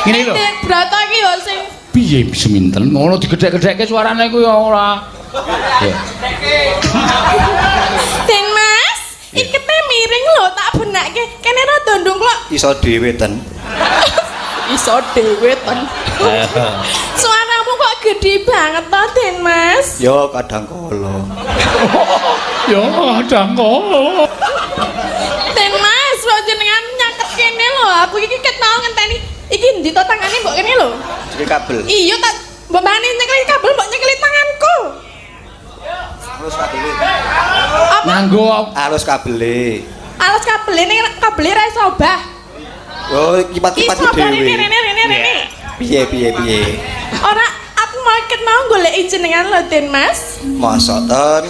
Ngene lho. Den Brata iki ya sing Piye seminten ngono digedhek-gedhekke suarane iku ya ora. Ya. Den Mas, ikete miring lho tak benakke. Kene rada ndungklok. Iso dhewe ten. Iso dhewe ten. Suaramu kok gede banget toh, Den Mas? Yo kadang kala. Ya kadang kala. Den Mas, kok jenengan nyaket kene lho. Aku iki ket mau ngenteni iki endi to tangane mbok kene lho. Jadi kabel. Iya tak mbok bani nyekeli kabel mbok nyekeli tanganku. Arus kabele. Apa? Nganggo Arus kabele. Alas kabel ini kabel ra iso obah. Yo kipat-kipat Iso obah dhewe. rene rene rene rene. Piye piye piye. Ora, aku mau ket mau goleki jenengan lho, Den Mas. Mosok ten.